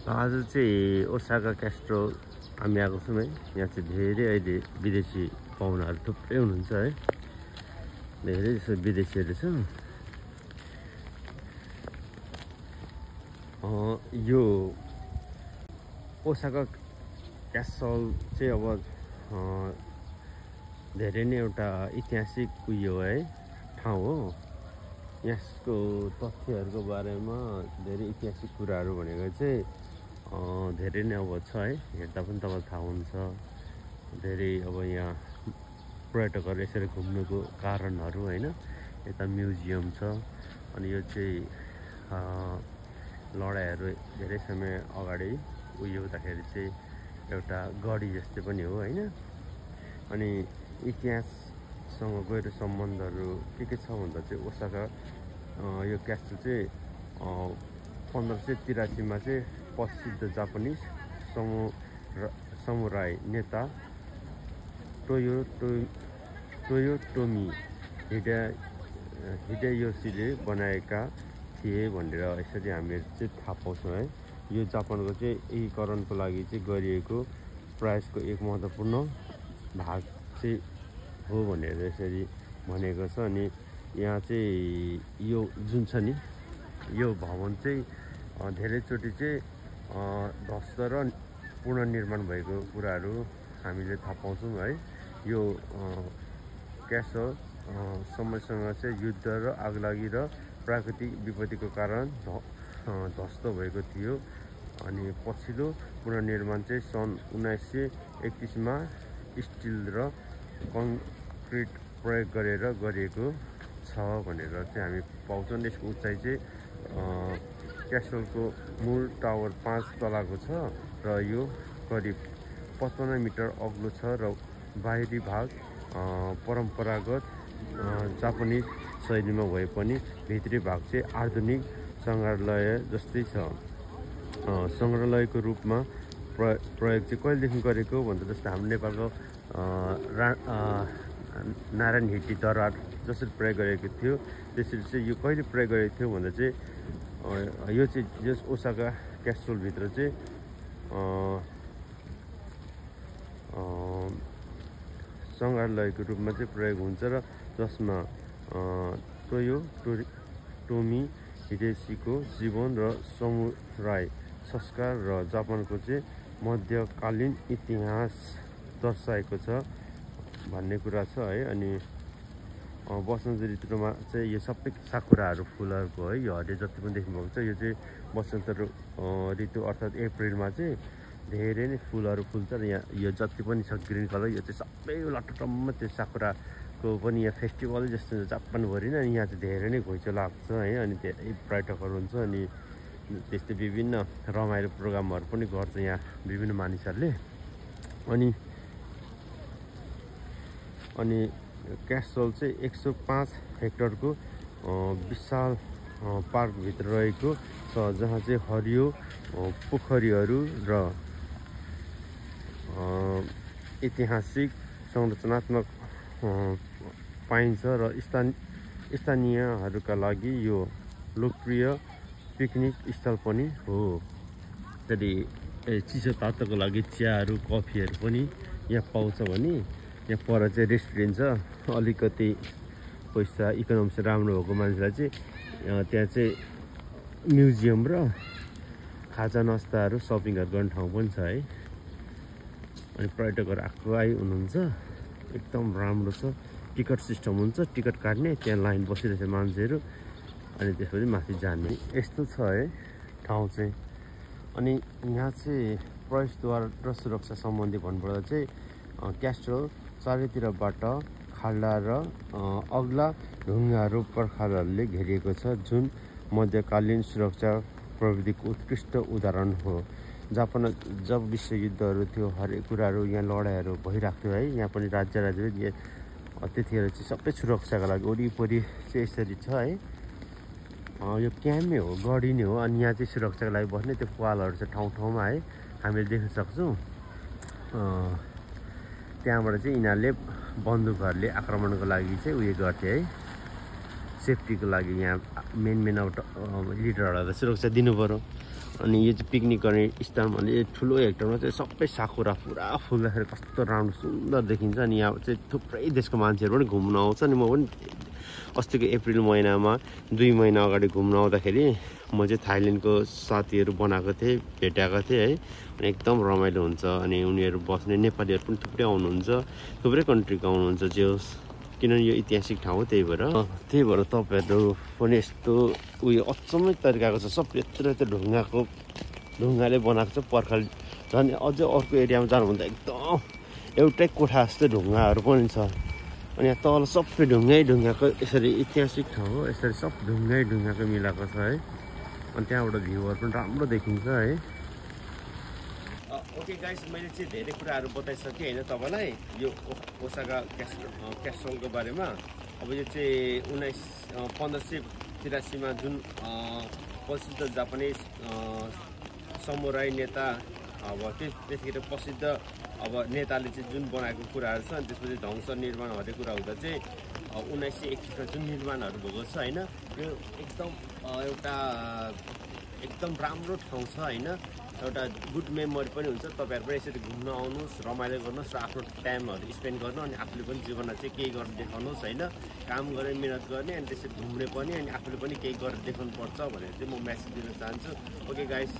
आज चाहिँ ओसाका क्यास्ट्रोल हामी आएको छौँ है। यहाँ चाहिँ धेरै अहिले विदेशी पाहुनाहरू थुप्रै हुनुहुन्छ है। धेरै जस्तो विदेशीहरू छ। यो ओसाका क्यासल चाहिँ अब धेरै नै एउटा ऐतिहासिक उयो है ठाउँ हो। यसको तथ्यहरूको बारेमा धेरै ऐतिहासिक कुराहरू भनेको चाहिँ धेरै नै अब छ है। हेर्दा पनि तपाईँलाई थाहा हुन्छ। धेरै अब यहाँ पर्यटकहरू यसरी घुम्नुको कारणहरू होइन। यता म्युजियम छ अनि यो चाहिँ लडाइँहरू धेरै समय अगाडि उयो हुँदाखेरि चाहिँ एउटा गढी जस्तै पनि हो होइन। अनि इतिहाससँग गहिरो सम्बन्धहरू के छ भन्दा चाहिँ ओसाका यो क्यास्टल चाहिँ 1583 मा चाहिँ प्रसिद्ध जापानिज समुराई नेता टोयोटोमी हिडेयोसीले बनाएका थिए भनेर यसरी हामीहरू चाहिँ थाहा पाउँछौँ है। यो जापानको चाहिँ एकीकरणको लागि चाहिँ गरिएको प्रयासको एक महत्त्वपूर्ण भाग चाहिँ हो भनेर यसरी भनेको छ। अनि यहाँ चाहिँ यो जुन छ नि यो भवन चाहिँ धेरैचोटि चाहिँ ध्वस्त र पुनर्निर्माण भएको कुराहरू हामीले थाहा पाउँछौँ है। यो क्यासल समयसँग चाहिँ युद्ध र आगलागी र प्राकृतिक विपत्तिको कारण ध्वस्त भएको थियो। अनि पछिल्लो पुनर्निर्माण चाहिँ सन् 1931 मा स्टिल र कङ्क्रिट प्रयोग गरेर गरिएको छ भनेर चाहिँ हामी पाउँछौँ। यसको उचाइ चाहिँ क्यासलको मूल टावर 5 तलाको छ र यो करिब 55 मिटर अग्लो छ र बाहिरी भाग परम्परागत जापानिज शैलीमा भए पनि भित्री भाग चाहिँ आधुनिक सङ्ग्रहालय जस्तै छ। सङ्ग्रहालयको रूपमा प्रयोग चाहिँ कहिलेदेखि गरेको भन्दा जस्तै हाम्रो नेपालको नारायण हिटी दरबार जसरी प्रयोग गरेको थियो त्यसरी चाहिँ यो कहिले प्रयोग गरेको थियो भन्दा चाहिँ यो चाहिँ जस ओसाका क्यास्टलभित्र चाहिँ सङ्ग्रहालयको रूपमा चाहिँ प्रयोग हुन्छ र जसमा टोयोटोमी हिडेयोसीको जीवन र समुराई संस्कार र जापानको चाहिँ मध्यकालीन इतिहास दर्शाएको छ भन्ने कुरा छ है। अनि वसन्त ऋतुमा चाहिँ यो सबै साकुराहरू फुलहरूको है यो हरियो जति पनि देख्नुभएको छ यो चाहिँ वसन्त ऋतु अर्थात् अप्रिलमा चाहिँ धेरै नै फुलहरू फुल्छ र यहाँ यो जति पनि छ ग्रिन कलर यो चाहिँ सबै लटटम्म त्यो साकुराको पनि यहाँ फेस्टिभल जस्तो जापानभरि नै यहाँ चाहिँ धेरै नै घुइँचो लाग्छ है। अनि धेरै पर्यटकहरू हुन्छ अनि त्यस्तै विभिन्न रमाइलो प्रोग्रामहरू पनि गर्छ यहाँ विभिन्न मानिसहरूले। अनि क्यासल चाहिँ 105 हेक्टरको विशाल पार्कभित्र रहेको छ जहाँ चाहिँ हरियो पोखरीहरू र ऐतिहासिक संरचनात्मक पाइन्छ र स्थानीयहरूका लागि यो लोकप्रिय पिकनिक स्थल पनि हो। त्यही चिसो तातोको लागि चियाहरू कफीहरू पनि यहाँ पाउँछ भने यहाँ पर चाहिँ रेस्टुरेन्ट छ। अलिकति पैसा इकोनोमिक्स राम्रो भएको मान्छेलाई चाहिँ त्यहाँ चाहिँ म्युजियम र खाजा नास्ताहरू सपिङहरू गर्ने ठाउँ पनि छ है। अनि पर्यटकहरू आइ हुनुहुन्छ एकदम राम्रो छ। टिकट सिस्टम हुन्छ, टिकट काट्ने त्यहाँ लाइन बसिरहेछ मान्छेहरू अनि त्यसपछि माथि जाने यस्तो छ है ठाउँ चाहिँ। अनि यहाँ चाहिँ प्रवेशद्वार र सुरक्षा सम्बन्धी भन्नुपर्दा चाहिँ क्यास्टल चारैतिरबाट खाल्डा र अग्ला ढुङ्गाहरू पर्खालहरूले घेरिएको छ जुन मध्यकालीन सुरक्षा प्रविधिको उत्कृष्ट उदाहरण हो। जापानमा जब विश्वयुद्धहरू थियो हरेक कुराहरू यहाँ लडाइँहरू भइरहेको थियो है। यहाँ पनि राज्य त्यतिखेर चाहिँ सबै सुरक्षाको लागि वरिपरि चाहिँ यसरी छ है। यो क्याम्प नै हो, गढी नै हो। अनि यहाँ चाहिँ सुरक्षाको लागि बस्ने त्यो पालहरू छ ठाउँ ठाउँमा है हामीले देख्न सक्छौँ। त्यहाँबाट चाहिँ यिनीहरूले बन्दुकहरूले आक्रमणको लागि चाहिँ उयो गर्थे है, सेफ्टीको लागि। यहाँ मेन अब लिडरहरूलाई त सुरक्षा दिनु पऱ्यो। अनि यो चाहिँ पिकनिक गर्ने स्थान भने ठुलो हेक्टरमा चाहिँ सबै साकुरा पुरा फुल्दाखेरि कस्तो राम्रो सुन्दर देखिन्छ। अनि यहाँ चाहिँ थुप्रै देशको मान्छेहरू पनि घुम्न आउँछ। अनि म पनि अस्तिको अप्रिल महिनामा 2 महिना अगाडि घुम्न आउँदाखेरि म चाहिँ थाइल्यान्डको साथीहरू बनाएको थिएँ, भेटाएको थिएँ है। अनि एकदम रमाइलो हुन्छ। अनि उनीहरू बस्ने नेपालीहरू पनि थुप्रै आउनुहुन्छ, थुप्रै कन्ट्रीको आउनुहुन्छ जो, किनभने यो ऐतिहासिक ठाउँ हो। त्यही भएर तपाईँहरू पनि यस्तो उयो अचम्मै तरिकाको छ। सब यत्रो ढुङ्गाले बनाएको छ पर्खाल। झन् अझै अर्को एरियामा जानुभन्दा एकदम एउटै कोठा जस्तो ढुङ्गाहरू पनि छ। अनि यहाँ तल सबै ढुङ्गाको यसरी ऐतिहासिक ठाउँ हो। यसरी सब ढुङ्गाको मिलाएको छ है। अनि त्यहाँबाट भ्यूहरू पनि राम्रो देखिन्छ है। ओके गाइस, मैले चाहिँ धेरै कुराहरू बताइसकेँ होइन तपाईँलाई यो ओसाका क्यासलको बारेमा। अब यो चाहिँ 1583 मा जुन प्रसिद्ध जापानिज समुराई नेता, अब त्यतिखेर प्रसिद्ध अब नेताले चाहिँ जुन बनाएको कुराहरू छ। अनि त्यसपछि ध्वंस निर्माण हरेक कुरा हुँदा चाहिँ 1921 मा जुन निर्माणहरू भएको छ होइन, यो एकदम राम्रो ठाउँ छ होइन। एउटा गुड मेमोरी पनि हुन्छ। तपाईँहरू पनि यसरी घुम्न आउनुहोस्, रमाइलो गर्नुहोस् र आफ्नो टाइमहरू स्पेन्ड गर्नु। अनि आफूले पनि जीवनमा चाहिँ केही गरेर देखाउनुहोस् होइन। काम गरेर मिहिनेत गर्ने, अनि त्यसरी घुम्ने पनि, अनि आफूले पनि केही गरेर देखाउनु पर्छ भनेर चाहिँ म मेसेज दिन चाहन्छु। Okay guys.